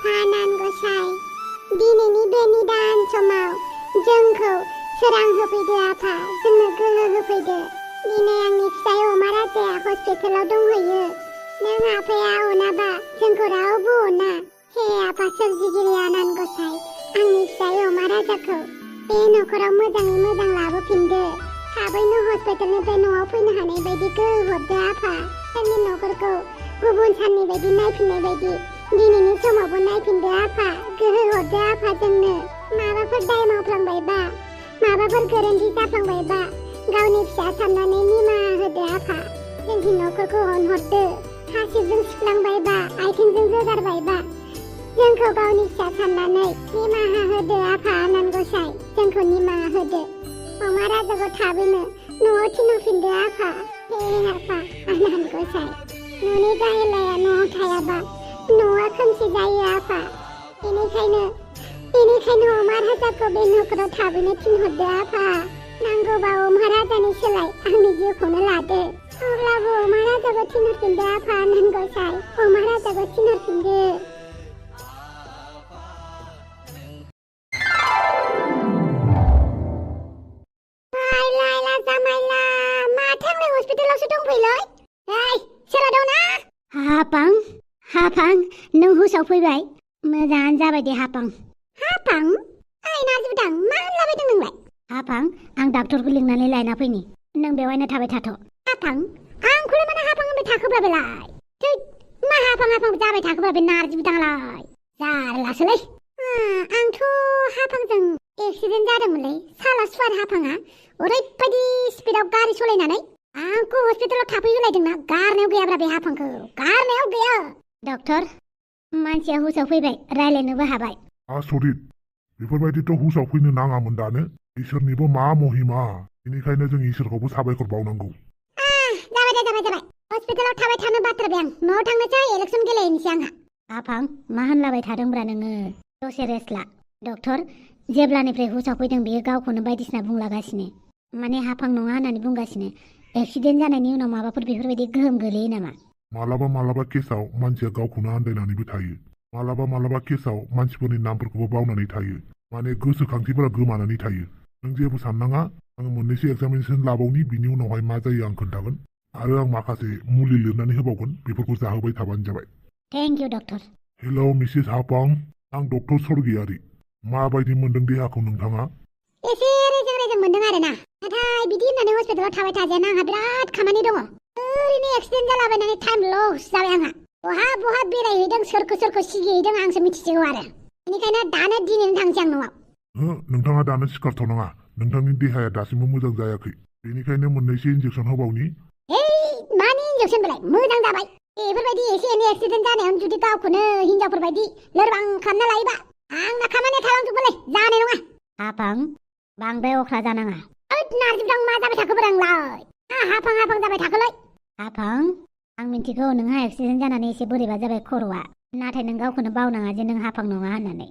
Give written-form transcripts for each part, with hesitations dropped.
आनान गसाइ दिनैनि बे निदान समाव जोंखौ सोरां होफैदो आफा जोंनो गोहो होफैदो दिनै आंनि फिसाय अमाराजाया हस्पिटालाव दंहैयो नों आफाया अनाबा जोंखौ रावबो अना हे आफा सोरजिगिरि आनान गसाइ आंनि फिसाय अमाराजाखौ बे नखराव मोजाङै मोजां लाबोफिनदो थाबैनो हस्पिटालनिफ्राय न'आव फैनो हानाय बायदि गोहो हरदो आफा जोंनि नखरखौ गुबुन साननि बायदि नायफिननाय बायदि दिनैनि समावबो नायफिनदो आफा गोहो हरदो आफा जोंनो माबाफोर दाय मावफ्लांबायबा माबाफोर गोरोन्थि जाफ्लांबायबा गावनि फिसा साननानै निमाहा होदो आफा जोंनि नखरखौ अनहरदो हासिबजों सिफ्लांबायबा आथिंजों जोगारबायबा जोंखौ गावनि फिसा साननानै निमाहा होदो आफा आनान गसाइ जोंखौ निमाहा होदो अमाराजाखौ थाबैनो न'आव थिनहरफिनदो आफा हे आफा आनान गसाइ न'नि गाहेलाया न'आव थायाबा न'आ खोमसि जायो आफा बेनिखायनो अमाराजाखौ बे नखराव थाबैनो थिनहरदो आफा नांगौबा अमाराजानि सोलाय आंनि जिउखौनो लादो अब्लाबो अमाराजाखौ थिनहरफिनदो आफा आनान गसाइ अमाराजाखौ थिनहरफिनदो हस्पिटालावसो दंफैलै ओइ सोर दं ना हाफां नों हुसाव फैबाय मोजाङानो जाबाय दे हाफां ओइ नाजुदां मा होनलाबायदों नोंलाय हाफां आं डाक्टरखौ लिंनानै लायना फैनि नों बेवहायनो थाबाय थाथ' हाफां आंखौलाय मानो हाफां होनबाय थाखोब्रा बेलाय थै मा हाफां जाबाय थाखोब्रा बे नारजिदांलाय जारलासोलै आंथ' हाफांजों एक्सिडेन्ट जादोंमोनलै साला सुवार हाफाङा ओरैबायदि स्पिडआव गारि सलायनानै आंखौ हस्पिटालाव थाफैहोलायदोंना गारनायाव गैयाब्रा बे हाफांखौ गारनायाव गैया डक्टर मानसिया हुसाव फैबाय रायलायनोबो हाबाय आसरित बेफोरबायदिथ' हुसाव फैनो नाङामोन दानो इसोरनिबो मा महिमा बेनिखायनो जों इसोरखौबो साबायखर बावनांगौ जाबाय हस्पिटालाव थाबाय थानो बाथ्राबाय आं न'आव थांनोसै इलेक्सन गेलेहैनोसै आंहा हाफां मा होनलाबाय थादोंब्रा नोङो दसे रेस्ट ला डक्टर जेब्लानिफ्राय हुसाव फैदों बेयो गावखौनो बायदिसिना बुंलागासिनो माने हाफां नङा होननानै बुंगासिनो एक्सिडेन्ट जानायनि उनाव माबाफोर बेफोरबायदि गोहोम गोलैयो नामा मालाबा केसाव मानसिया गावखौनो आन्दायनानैबो थायो मालाबा केसाव मानसिफोरनि नामफोरखौबो बावनानै थायो माने गोसोखांथिफोरा गोमानानै थायो नों जेबो साननाङा आं मोननैसो एग्जामिनेसन लाबावनि बिनि उनावहाय मा जायो आं खोन्थागोन आरो आं माखासे मुलि लिरनानै होबावगोन बेफोरखौ जाहोबाय थाबानो जाबाय thank you doctor hello Mrs हाफां आं डक्टर सरगियारि माबायदि मोनदों देहाखौ नोंथाङा एसे रेजें मोनदों आरो ना नाथाय बिदि होननानै हस्पिटालाव थाबाय थाजायाना आंहा बिराद खामानि दङ ओरैनो एक्सिडेन्ट जालाबायनानै टाइम लस जाबाय आंहा बहा बेरायहैदों सोरखौ सिगिहैदों आंसो मिथिसिगौ आरो बेनिखायनो दानो दिनैनो थांसै आं न'आव नोंथाङा दानो सिखारथ'नाङा नोंथांनि देहाया दासिमबो मोजां जायाखै बेनिखायनो मोननैसो इन्जेक्सन होबावनि मानि इन्जेक्सन बेलाय मोजां जाबाय बेफोरबायदि एसे एनै एक्सिडेन्ट जानायावनो जुदि गावखौनो हिनजावफोरबायदि लोरबां खालामना लायोबा आंना खामानिया थालांजोबगोनलै जानाय नङा हाफां बांद्राय अख्रा जानाङा नारजिदां मा जाबाय थाखोब्रा आंलाय हाफां जाबाय थाखोलै हाफां आं मिन्थिगौ नोंहा एक्सिडेन्ट जानानै एसे बोरैबा जाबाय खर'आ नाथाय नों गावखौनो बावनाङा जे नों हाफां नङा होननानै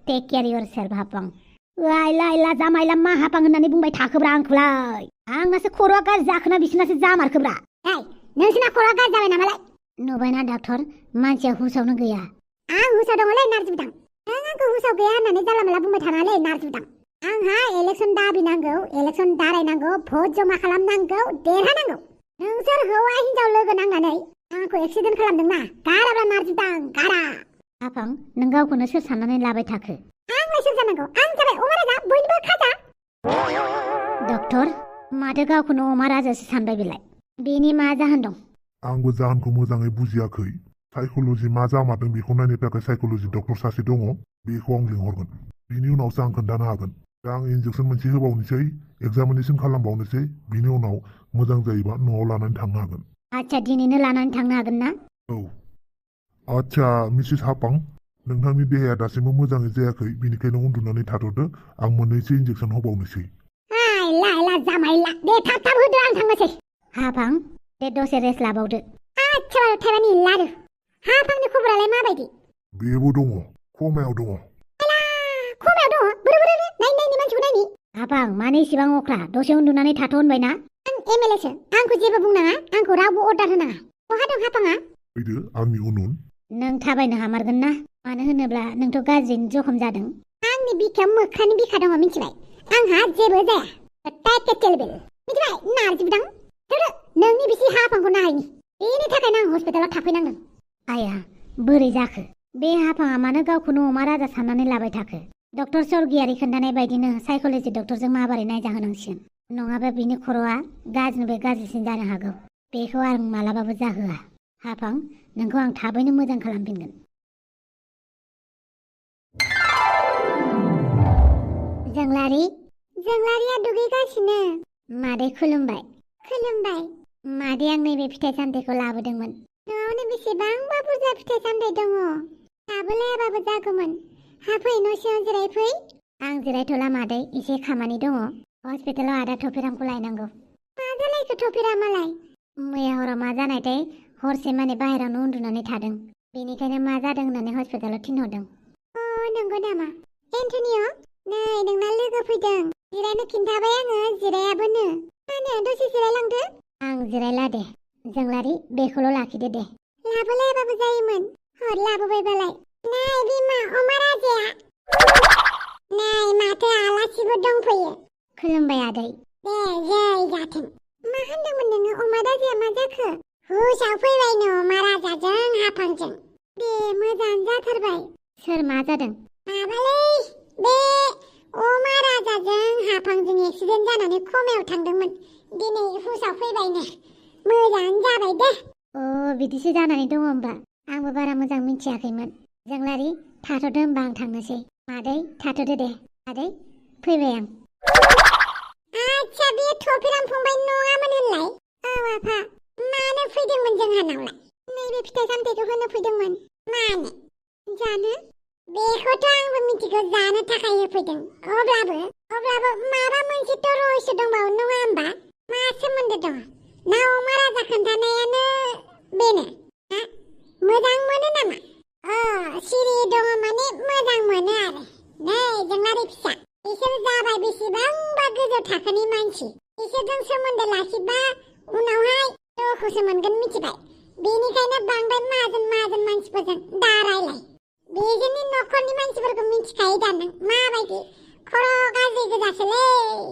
टेक केयार योर सेल्फ हाफां लायला जामायला मा हाफां होननानै बुंबाय थाखोब्रा आंखौलाय आंनासो खर'आ गाज्रि जाखोना बिसोरनासो जामारखोब्रा नोंसोरना खर'आ गाज्रि जाबाय नामालाय नुबायना डाक्टर मानसिया हुसावनो गैया आं हुसाव दङलै नारजिदां नों आंखौ हुसाव गैया होननानै जानला मोनला बुंबाय थानाङालै नारजिदां आंहा इलेक्सन दाबिनांगौ इलेक्सन दारायनांगौ भट जमा खालामनांगौ देरहानांगौ नोंसोर हौवा हिनजाव लोगो नांनानै आंखौ एक्सिडेन्ट खालामदोंना गाराब्ला नारजिदां गारा हाफां नों गावखौनो सोर साननानै लाबाय थाखो आंलाय सोर जानांगौ आं जाबाय अमाराजा बयनिबो खाजा डक्टर माथो गावखौनो अमाराजासो सानबाय बेलाय बेनि मा जाहोन दं आंबो जाहोनखौ मोजाङै बुजियाखै साइक'ल'जि मा जामारदों बेखौ नायनो थाखाय साइक'ल'जि डक्टर सासे दङ बेखौ आं लिंहरगोन बिनि उनावसो आं खोन्थानो हागोन दा आं इन्जेक्सन मोनसे होबावनोसै एक्जामिनेसन खालामबावनोसै बिनि उनाव मोजां जायोबा न'आव लानानै थांनो हागोन आच्छा दिनैनो लानानै थांनो हागोन ना औ आच्छा मिसेस हाफां नोंथांनि देहाया दासिमबो मोजाङै जायाखै बेनिखायनो उन्दुनानै थाथ'दो आं मोननैसो इन्जेक्सन होबावनोसै लायला जामायला दे थाब होदो आं थांनोसै हाफां दे दसे रेस्ट लाबावदो आच्छा थाइबानि लादो हाफांनि खबरालाय माबायदि बेबो दङ खमायाव दङ नायनि मानसिखौ नायनि हाफां मानो इसिबां अख्रा दसे उन्दुनानै थाथ' होनबायना आं एमएलएसो आंखौ जेबो बुंनाङा आंखौ रावबो अर्डार होनाङा बहा दं हाफाङा फैदो आंनि उन नों थाबायनो हामारगोन ना मानो होनोब्ला नोंथ' गाज्रिनो जखम जादों। आंनि बिखायाव मोख्रानि बिखा दङ मिथिबाय। आंहा जेबो जाया। टाइटेल मिथिबाय नारजि बुदां। थोदो नोंनि बिसि हाफांखौ नायनि। बेनि थाखायनो आं हस्पिटालाव थाफैनांदों। आया बोरै जाखो? बे हाफाङा मानो गावखौनो अमाराजा साननानै लाबाय थाखो? डक्टर सरगियारि खोन्थानाय बायदिनो साइक'लजि डक्टरजों माबोरै नायजाहोनांसिगोन। नङाबा बिनि खर'आ गाज्रिनिफ्राय गाज्रिसिन जानो हागौ। बेखौ आं मालाबाबो जाहोआ। हाफां, नोंखौ आं थाबैनो मोजां खालामफिनगोन। जोंलारिया दुगैगासिनो। मादै खुलुमबाय। खुलुमबाय। मादै आं नैबे फिथाइ सामथाइखौ लाबोदोंमोन। न'आवनो बेसेबांबा बुरजा फिथाइ सामथाइ दङ। लाबोलायाबाबो जागौमोन। हाफै न' सिङाव जिरायफै। आं जिरायथ'ला मादै, एसे खामानि दङ। हस्पिटालाव आदा थफिरामखौ लायनांगौ। मा जालायखो थफिरामालाय? मैया हराव मा जानायथाय हरसे माने बाहेरावनो उन्दुनानै थादों। बेनिखायनो मा जादों होननानै हस्पिटालाव थिनहरदों। नंगौ नामा? एन्टनिय' नै नोंना लोगो फैदों। जिरायनो खिन्थाबाय आङो, जिरायाबोनो। मानो दसे जिरायलांदो। आं जिरायला दे। जोंलारि बेखौल' लाखिदो दे। लाबोलायाबाबो जायोमोन। हर लाबोबायबालाय। नै बिमा अमाराजाया। नै माथो आलासिबो दंफैयो। खुलुमबाय आदै। दे जै जाथों। मा होनदोंमोन नोङो अमाराजाया मा जाखो? हुसाव फैबायनो अमाराजाजों हाफांजों। दे मोजाङानो जाथारबाय। सोर मा जादों? माबालै बे अमाराजाजों हाफांजों एक्सिडेन्ट जानानै खमायाव थांदोंमोन। दिनै हुसाव फैबायनो। मोजाङानो जाबाय दे। बिदिसो जानानै दङ होमबा। आंबो बारा मोजां मिथियाखैमोन। जोंलारि थाथ'दो होमबा आं थांनोसै। मादै थाथ'दो दे। आदै फैबाय आं। आच्छा बे थफिराम फंबाय नङामोन होनलाय? औ आफा, मानो फैदोंमोन जोंहानावलाय? नैबे फिथाइ सामथाइखौ होनो फैदोंमोन। मानो? जानो? बेखौथ' आंबो मिथिगौ, जानो थाखाय होफैदों। अब्लाबो माबा मोनसेथ' रहस्य दंबावो नङा होमबा? मा सोमोन्दो दं? ना अमाराजा खोन्थानायानो बेनो? हा? मोजां मोनो नामा? सिरि दङ माने मोजां मोनो आरो। नै जोंलारि फिसा, बिसोर जाबाय बेसेबांबा गोजौ थाखोनि मानसि। बिसोरजों सोमोन्दो लाखिबा उनावहाय दुखुसो मोनगोन मिथिबाय। बेनिखायनो बांद्राय माहाजोन मानसिफोरजों दा रायलाय। बेजोंनि न'खरनि मानसिफोरखौ मिथिखायो दा नों माबायदि। खर' गाज्रि गोजासोलै।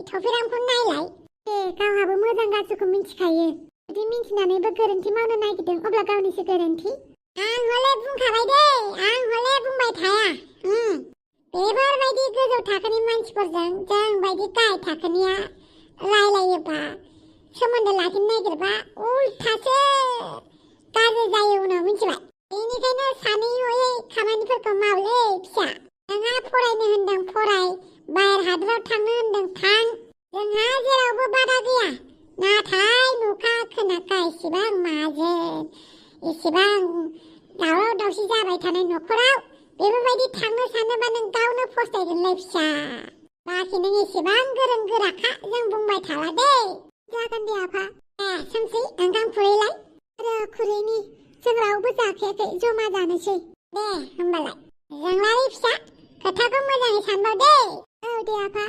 थफिरामखौ नायलाय। दे गावहाबो मोजां गाज्रिखौ मिथिखायो। जुदि मिथिनानैबो गोरोन्थि मावनो नागिरदों अब्ला गावनिसो गोरोन्थि। आं हले बुंखाबाय दै, आं हले बुंबाय थाया। बेफोरबायदि गोजौ थाखोनि मानसिफोरजों जोंबायदि गाहाय थाखोनिया रायलायोबा, सोमोन्दो लाखिनो नागिरबा उल्थासो गाज्रि जायो उनाव मिथिबाय। बेनिखायनो सानै हयै खामानिफोरखौ मावलै फिसा। नोंहा फरायनो होनदों फराय, बाहेर हादराव थांनो होनदों थां। जोंहा जेरावबो बादा गैया। नाथाय नुखा खोनाखा इसेबां माहाजोन, इसेबां दावराव दावसि जाबाय थानाय न'खराव बेफोरबायदि थांनो सानोबा नों गावनो फस्थायगोनलै फिसा। बाखि नों एसेबां गोरों गोराखा, जों बुंबाय थाला दै। जागोन दे आफा। सोंसै ओंखाम खुरैलाय। खुरैनि जों रावबो जाखायाखै, जमा जानोसै। दे होमबालाय। जोंलारि फिसा, खोथाखौ मोजाङै सानबाव दै। औ दे आफा।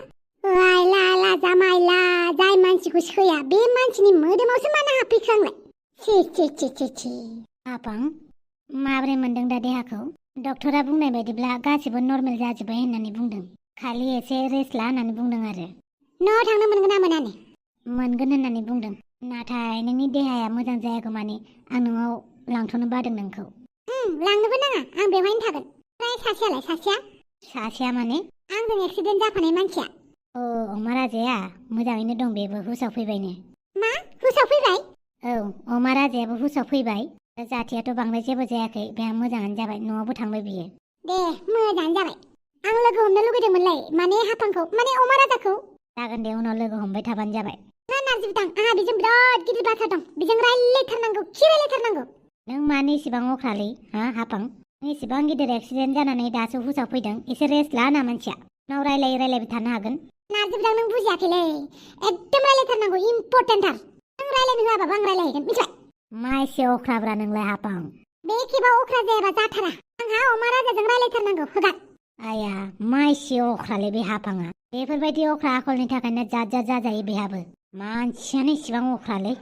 ला जामायला, जाय मानसिखौ सैया बे मानसिनि मोदोमावसो मानो हाबफैखोआंलाय? छी। हाफां, माबोरै मोनदों दा देहाखौ? डक्टरा बुंनाय बायदिब्ला गासिबो नर्मेल जाजोब्बाय होननानै बुंदों। खालि एसे रेस्ट ला होननानै बुंदों आरो। न'आव थांनो मोनगोन ना मोनानो? मोनगोन होननानै बुंदों। नाथाय नोंनि देहाया मोजां जायागौ मानि आं न'आव लांथ'नो बादों नोंखौ। लांनोबो नाङा, आं बेवहायनो थागोन। ओमफ्राय सासेयालाय सासेया? सासेया माने? आंजों एक्सिडेन्ट जाफानाय मानसिया। अमाराजाया मोजाङैनो दं, बेबो हुसाव फैबायनो। मा? हुसाव फैबाय? औ, अमाराजायाबो हुसाव फैबाय। जाथियाथ' बांद्राय जेबो जायाखै, बेहा मोजाङानो जाबाय। न'आवबो थांबाय बियो। दे मोजाङानो जाबाय। आं लोगो हमनो लुगैदोंमोनलै, माने हाफांखौ, माने अमाराजाखौ। जागोन दे, उनाव लोगो हमबाय थाबानो जाबाय। ना नारजि बुदां, आंहा बेजों बिराद गिदिर बाथ्रा दं। बेजों रायलायथारनांगौ, रायलायथारनांगौ। नों मानो इसेबां अख्रालै हाफां? नों इसेबां गिदिर एक्सिडेन्ट जानानै दासो हुसाव फैदों। एसे रेस्ट ला ना मानसिया। उनाव रायलायबाय थानो हागोन। नारजि बुदां, नों बुजियाखैलै। एकदम रायलायथारनांगौ, इम्परटेन्टथार। नों रायलायनो होआबाबो आं रायलायहैगोन, मिथिबाय? मा एसे अख्राब्रा नोंलाय हाफां? बे खेबाव अख्रा जायाबा जाथारा। आंहा अमाराजाजों रायलायथारनांगौ, होगार। आया, मा एसे अख्रालै बे हाफाङा? बेफोरबायदि अख्रा आखलनि थाखायनो जाद जाजायो बेहाबो। मानसियानो इसेबां अख्रालै।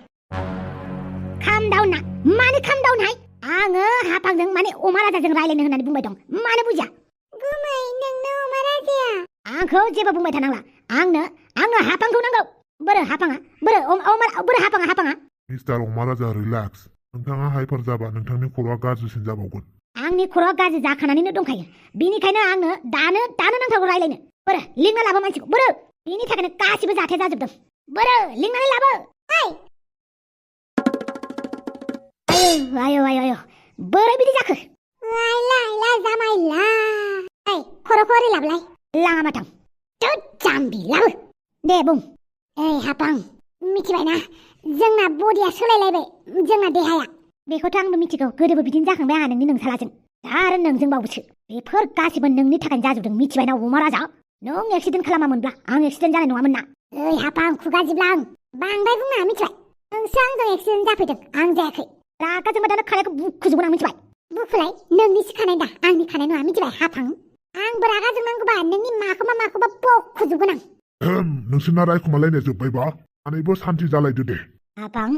खाम डाउन ना? मानो खाम डाउनहाय? आङो हाफांजों माने अमाराजाजों रायलायनो होननानै बुंबाय दं मानो बुजिया गुमै नोंनो अमाराजाया आंखौ जेबो बुंबाय थानांला आंनो हाफांखौ नांगौ बोरो हाफाङा बोरो हाफाङा मिस्टार अमाराजा रिलेक्स नोंथाङा हाइपार जाबा नोंथांनि खर'आ गाज्रिसिन जाबावगोन आंनि खर'आ गाज्रि जाखानानैनो दंखायो बेनिखायनो आंनो दानो नांथारगौ रायलायनो बोरो लिंना लाबो मानसिखौ बोरो बेनि थाखायनो गासिबो जाथाया जाजोबदों बोरो लिंनानै लाबो आयो बोरै बिदि जाखो लायला जामायला खर'खौ ओरै लाबलाय लाङा माथां जाम्बि लाबो दे बुं हाफां मिथिबायना जोंना बडिया सोलायलायबाय जोंना देहाया बेखौथ' आंबो मिथिगौ गोदोबो बिदिनो जाखांबाय आंहा नोंनि नोंसालाजों दा आरो नोंजों बावोसो बेफोर गासिबो नोंनि थाखायनो जाजोबदों मिथिबायना अमाराजा नों एक्सिडेन्ट खालामामोनब्ला आं एक्सिडेन्ट जानाय नङामोन ना हाफां खुगा जिब्लां बांद्राय बुंनाङा मिथिबाय नोंसो आंजों एक्सिडेन्ट जाफैदों आं जायाखै रागा जोंबा दानो खानायखौ बुखुजोबगोन आं मिथिबाय बुखुलाय नोंनिसो खानाय दा आंनि खानाय नङा मिथिबाय हाफां आंबो रागा जोंनांगौबा नोंनि माखौबा बखुजोबगोन आं नोंसोरना रायखुमालायनाया जोब्बायबा सानैबो सान्थि जालायदो दे हाफां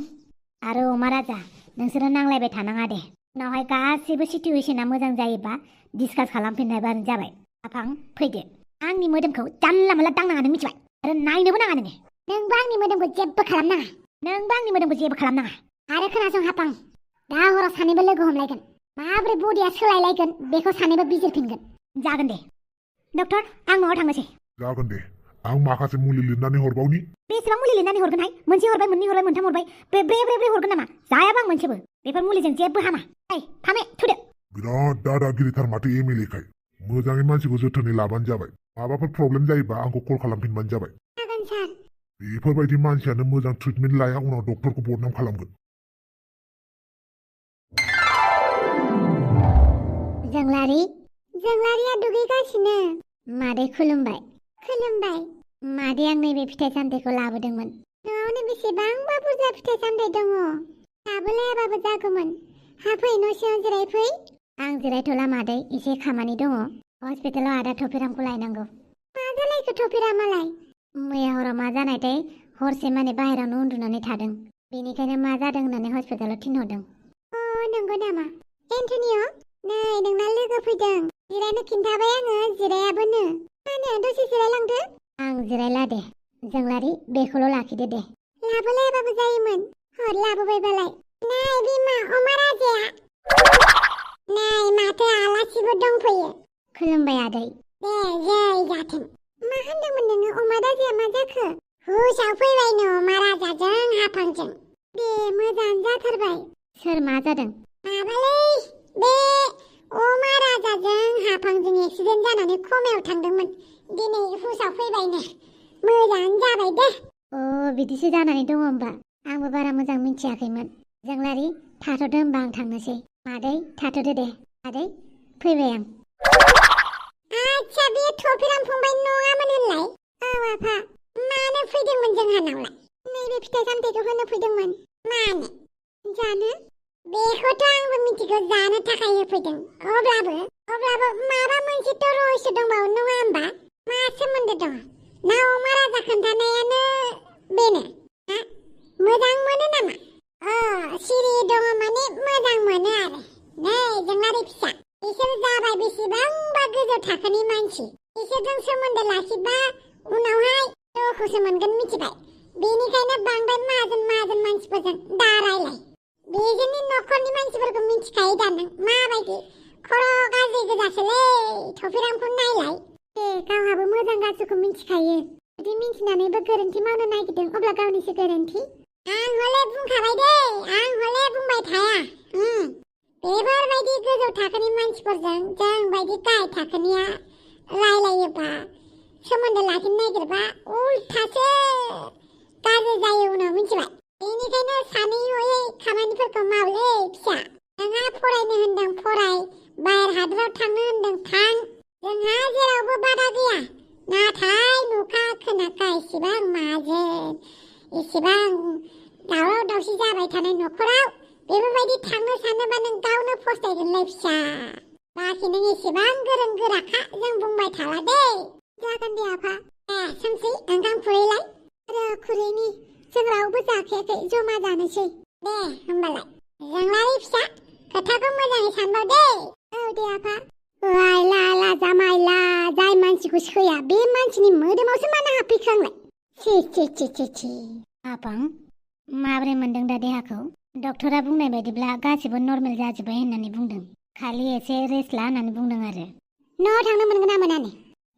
आरो अमाराजा नोंसोरो नांलायबाय थानाङा दे उनावहाय गासैबो सिटुवेशना मोजां जायोबा डिसकास खालामफिननायबानो जाबाय हाफां फैदो आंनि मोदोमखौ जानला मोनला दांनाङा नों मिथिबाय आरो नायनोबो नाङा नोंबो आंनि मोदोमखौ जेबो खालामनाङा आरो खोनासं हाफां दा हराव सानैबो लोगो हमलायगोन माबोरै बडिया सोलायलायगोन बेखौ सानैबो बिजिरफिनगोन जागोन दे डक्टर आं न'आव थांनोसै जागोन दे आं माखासे मुलि लिरनानै हरबावनि बेसेबां मुलि लिरनानै हरगोनहाय मोनसे हरबाय मोननै हरबाय मोनथाम हरबाय ब्रे हरगोन नामा जायाबा आं मोनसेबो बेफोर मुलिजों जेबो हामा फामे थुदो बिराद दादागिरिथार माथो एमएलएखाय मोजाङै मानसिखौ जोथोनै लाबानो जाबाय माबाफोर प्रब्लेम जायोबा आंखौ कल खालामफिनबानो जाबाय जागोन सार बेफोरबायदि मानसियानो मोजां ट्रिटमेन्ट लाया उनाव डक्टरखौ बदनाम खालामगोन जोंलारिया दुगैगासिनो मादै खुलुमबाय मादै आं नैबे फिथाइ सामथाइखौ लाबोदोंमोन न'आवनो बेसेबांबा बुरजा फिथाइ सामथाइ दङ लाबोलायाबाबो जागौमोन फै न' सिङाव जिरायफै आं जिरायथ'ला मादै एसे खामानि दङ हस्पिटालाव आदा थफिरामखौ लायनांगौ मा जालायखो थफिरामालाय मैया हराव मा जानायथाय हरसे माने बाहेरावनो उन्दुनानै थादों बेनिखायनो मा जादों होननानै हस्पिटालाव थिनहरदों नंगौ नामा एन्टनिय' नै नोंना लोगो फैदों जिरायनो खिन्थाबाय आङो जिरायाबोनो मानो दसे जिरायलांदो आं जिरायला दे जोंलारि बेखौल' लाखिदो दे लाबोलायाबाबो जायोमोन हर लाबोबायबालाय नै बिमा अमाराजाया नै माथो आलासिबो दंफैयो खुलुमबाय आदै दे जै जाथों मा होनदोंमोन नोङो अमाराजाया मा जाखो हुसाव फैबायनो अमाराजाजों हाफांजों दे मोजाङानो जाथारबाय सोर मा जादों माबालै बे अमाराजाजों हाफांजों एक्सिडेन्ट जानानै खमायाव थांदोंमोन दिनै हुसाव फैबायनो मोजाङानो जाबाय दे बिदिसो जानानै दङ होमबा आंबो बारा मोजां मिथियाखैमोन जोंलारि थाथ'दो होमबा आं थांनोसै मादै थाथ'दो दे आदै फैबाय आं आच्छा बे थफिराम फंबाय नङामोन होनलाय आफा मानो फैदोंमोन जोंहानावलाय नैबे फिथाइ सामथाइखौ होनो फैदोंमोन मानो जानो बेखौथ' आंबो मिथिगौ जानो थाखाय होफैदों अब्लाबो माबा मोनसेथ' रहस्य दंबावो नङा होमबा मा सोमोन्दो दं ना अमाराजा खोन्थानायानो बेनो मोजां मोनो नामा सिरि दङ माने मोजां मोनो आरो नै जोंलारि फिसा बिसोर जाबाय बेसेबांबा गोजौ थाखोनि मानसि बिसोरजों सोमोन्दो लाखिबा उनावहाय दुखुसो मोनगोन मिथिबाय बेनिखायनो बांद्राय माहाजोन मानसिफोरजों दा रायलाय बेजोंनि न'खरनि मानसिफोरखौ मिथिखायो दा नों माबायदि खर' गाज्रि गोजासोलै थफिरामखौ नायलाय दे गावहाबो मोजां गाज्रिखौ मिथिखायो जुदि मिथिनानैबो गोरोन्थि मावनो नागिरदों अब्ला गावनिसो गोरोन्थि आं हले बुंखाबाय दे आं हले बुंबाय थाया बेफोरबायदि गोजौ थाखोनि मानसिफोरजों जोंबायदि गाहाय थाखोनिया रायलायोबा सोमोन्दो लाखिनो नागिरबा उल्थासो गाज्रि जायो उनाव मिथिबाय बेनिखायनो सानै हयै खामानिफोरखौ मावलै फिसा नोंहा फरायनो होनदों फराय बाहेर हादराव थांनो होनदों थां जोंहा जेरावबो बादा गैया नाथाय नुखा खोनाखा इसेबां माहाजोन इसेबां दावराव दावसि जाबाय थानाय न'खराव बेफोरबायदि थांनो सानोबा नों गावनो फस्थायगोनलै फिसा बाखि नों एसेबां गोरों गोराखा जों बुंबाय थाला दे जागोन दे आफा सोंसै ओंखाम खुरैलाय आरो खुरैनि जों रावबो जाखायाखै जमा जानोसै दे होमबालाय जोंलारि फिसा खोथाखौ मोजाङै सानबाव दे औ दे आफा ला जामाय ला जाय मानसिखौ सैया बे मानसिनि मोदोमावसो मानो हाबफैखो आंलाय छि हाफां माब्रै मोनदों दा देहाखौ डक्टरा बुंनाय बायदिब्ला गासिबो नर्मेल जाजोब्बाय होननानै बुंदों खालि एसे रेस्ट ला होननानै बुंदों आरो न'आव थांनो मोनगोन ना मोनानो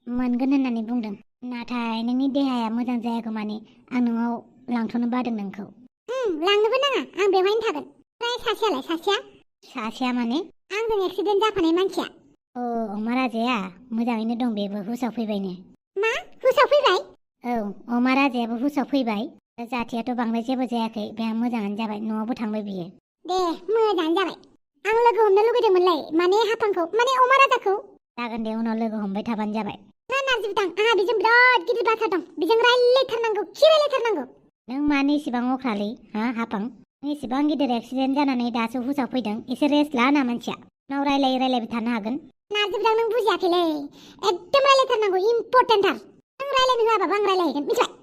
मोनगोन होननानै बुंदों नाथाय नोंनि देहाया मोजां जायागौ माने आं न'आव लांथ'नो बादों नोंखौ लांनोबो नाङा आं बेवहायनो थागोन ओमफ्राय सासेया माने आंजों एक्सिडेन्ट जाफानाय मानसिया अमाराजाया मोजाङैनो दं बेबो हुसाव फैबायनो मा हुसाव फैबाय औ अमाराजायाबो हुसाव फैबाय जाथियाथ' बांद्राय जेबो जायाखै बेहा मोजाङानो जाबाय न'आवबो थांबाय बियो दे मोजाङानो जाबाय आं लोगो हमनो लुगैदोंमोनलै माने हाफांखौ माने अमाराजाखौ जागोन दे उनाव लोगो हमबाय थाबानो जाबाय ना नारजि बिदां आंहा बेजों बिराद गिदिर बाथ्रा दं बेजों रायलायथारनांगौ रायलायथारनांगौ नों मानो इसेबां अख्रालै हाफां नों इसेबां गिदिर एक्सिडेन्ट जानानै दासो हुसाव फैदों एसे रेस्ट ला ना मानसिया उनाव रायलायबाय थानो हागोन नारजि बिदां नों बुजियाखैलै एकदम रायलायथारनांगौ इम्पर्टेन्टथार नों रायलायनो होआबाबो आं रायलायहैगोन मिथिबाय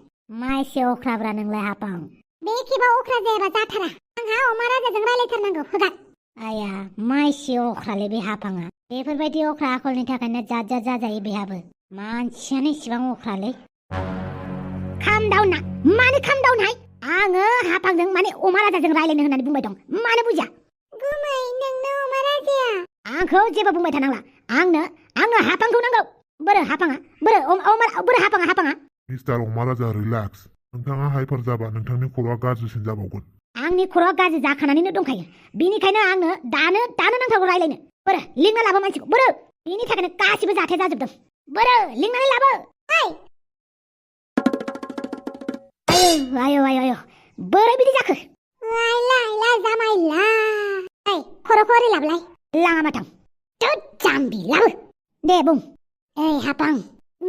माइसे अख्राब्रा नोंलाय हाफां बे खेबाव अख्रा जायाबा जाथारा आंहा अमाराजाजों रायलायथारनांगौ होगार आया माइसे अख्रालै बे हाफाङा बेफोरबायदि अख्रा आखलनि थाखायनो जात जाजायो बेहाबो मानसियानो इसिबां अख्रालै खाम डाउन ना मानो खाम डाउनहाय आङो हाफांजों माने अमाराजाजों रायलायनो होननानै बुंबाय दं मानो बुजिया गुमै नोंनो अमाराजाया आंखौ जेबो बुंबाय थानांला आंनो हाफांखौ नांगौ बोरो हाफाङा बोरो हाफाङा मिस्टार अमाराजा रिलेक्स नोंथाङा हाइपार जाबा नोंथांनि खर'आ गाज्रिसिन जाबावगोन आंनि खर'आ गाज्रि जाखानानैनो दंखायो बेनिखायनो आंनो दानो नांथारगौ रायलायनो बोरो लिंना लाबो मानसिखौ बोरो बेनि थाखायनो गासिबो जाथाया जाजोबदों बोरो लिंनानै लाबो आयो बोरै बिदि जाखो जामाय ला खर'खौ ओरै लाबलाय लाङा माथां जाम्बि लाबो दे बुं हाफां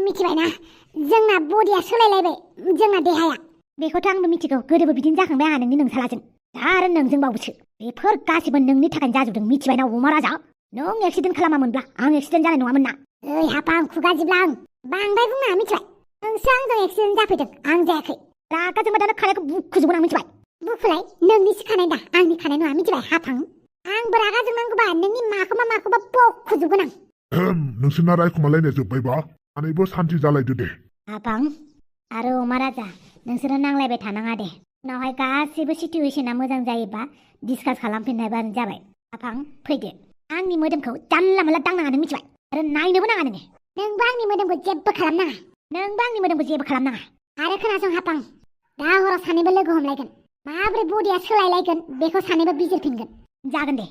मिथिबायना जोंना बडिया सोलायलायबाय जोंना देहाया बेखौथ' आंबो मिथिगौ गोदोबो बिदिनो जाखांबाय आंहा नोंनि नोंसालाजों दा आरो नोंजों बावबोसो बेफोर गासिबो नोंनि थाखायनो जाजोबदों मिथिबायना अमाराजा नों एक्सिडेन्ट खालामामोनब्ला आं एक्सिडेन्ट जानाय नङामोन ना हाफां खुगा जिब्लां बांद्राय बुंनाङा मिथिबाय नोंसो आंजों एक्सिडेन्ट जाफैदों आं जायाखै रागा जोंबा दानो खानायखौ बुखुजोबगोन आं मिथिबाय बुखुलाय नोंनिसो खानाय दा आंनि खानाय नङा मिथिबाय हाफां आंबो रागा जोंनांगौबा नोंनि माखौबा बखुजोबगोन आं नोंसोरना रायखुमालायनाया जोब्बायबा सानैबो सान्थि जालायदो दे हाफां आरो अमाराजा नोंसोरो नांलायबाय थानाङा दे उनावहाय गासिबो सिटुवेशना मोजां जायोबा डिसकास खालामफिननायबानो जाबाय हाफां फैदो आंनि मोदोमखौ जानला मोनला दांनाङा नों मिथिबाय आरो नायनोबो नाङा नोंबो आंनि मोदोमखौ जेबो खालामनाङा आरो खोनासं हाफां दा हराव सानैबो लोगो हमलायगोन माब्रै बडिया सोलायलायगोन बेखौ सानैबो बिजिरफिनगोन जागोन दे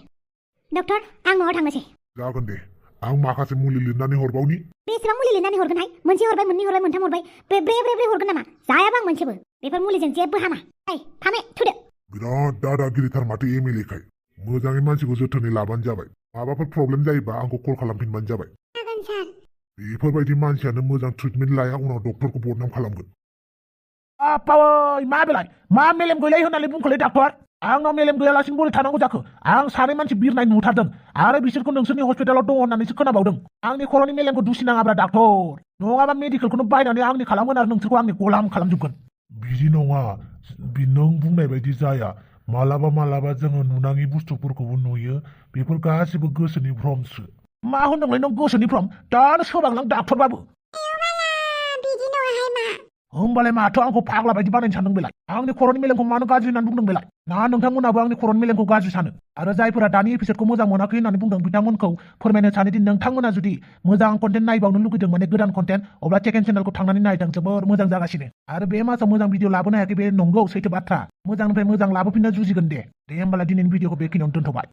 डक्टर आं न'आव थांनोसै जागोन दे आं माखासे मुलि लिरनानै हरबावनि बेसेबां मुलि लिरनानै हरगोनहाय मोनसे हरबाय मोननै हरबाय मोनथाम हरबाय ब्रे हरगोन नामा जायाबा आं मोनसेबो बेफोर मुलिजों जेबो हामा फामे थुदो बिराद दादागिरिथार माथो एमएलएखाय मोजाङै मानसिखौ जोथोनै लाबानो जाबाय माबाफोर प्रब्लेम जायोबा आंखौ कल खालामफिनबानो जाबाय जागोन सार बेफोरबायदि मानसियानो मोजां ट्रिटमेन्ट लाया उनाव डक्टरखौ बदनाम खालामगोन आपावै मा बेलाय मा मेलेम गैलाय होननानै बुंखोलै डाक्टर आंनाव मेलेम गैयालासिनो बोरै थानांगौ जाखो आं सानै मानसि बिरनाय नुथारदों आरो बिसोरखौ नोंसोरनि हस्पिटालाव दङ होननानैसो खोनाबावदों आंनि खर'नि मेलेमखौ दुसिनाङाब्रा डाक्टर नङाबा मेडिकेलखौनो बायनानै आंनि खालामगोन आरो नोंसोरखौ आंनि गलाम खालामजोबगोन बिदि नङा नों बुंनाय बायदि जाया मालाबा जोङो नुनाङि बुस्थुफोरखौबो नुयो बेफोर गासिबो गोसोनि भ्रमसो मा होनदोंलै नों गोसोनि भ्रम दानो सोबांलां डाक्टरबाबो बिदि नङाहाय मा होमबालाय माथो आंखौ फाग्ला बायदि बानायनो सानदों बेलाय आंनि खर'नि मेलेमखौ मानो गाज्रि होननानै बुंदों बेलाय ना नोंथांमोनाबो आंनि खर'नि मेलेमखौ गाज्रि सानो आरो जायफोरा दानि एपिसडखौ मोजां मोनाखै होननानै बुंदों बिथांमोनखौ फोरमायनो सानोदि नोंथांमोना जुदि मोजां कन्टेन्ट नायबावनो लुगैदों माने गोदान कन्टेन्ट अब्ला सेकेन्ड चेनेलखौ थांनानै नायदों जोबोर मोजां जागासिनो आरो बे मासाव मोजां भिडिअ लाबोनो हायाखै बे नंगौ सैथो बाथ्रा मोजांनिफ्राय मोजां लाबोफिननो जुजिगोन दे होमबालाय दिनैनि भिडिअखौ बेखिनियावनो दोनथ'बाय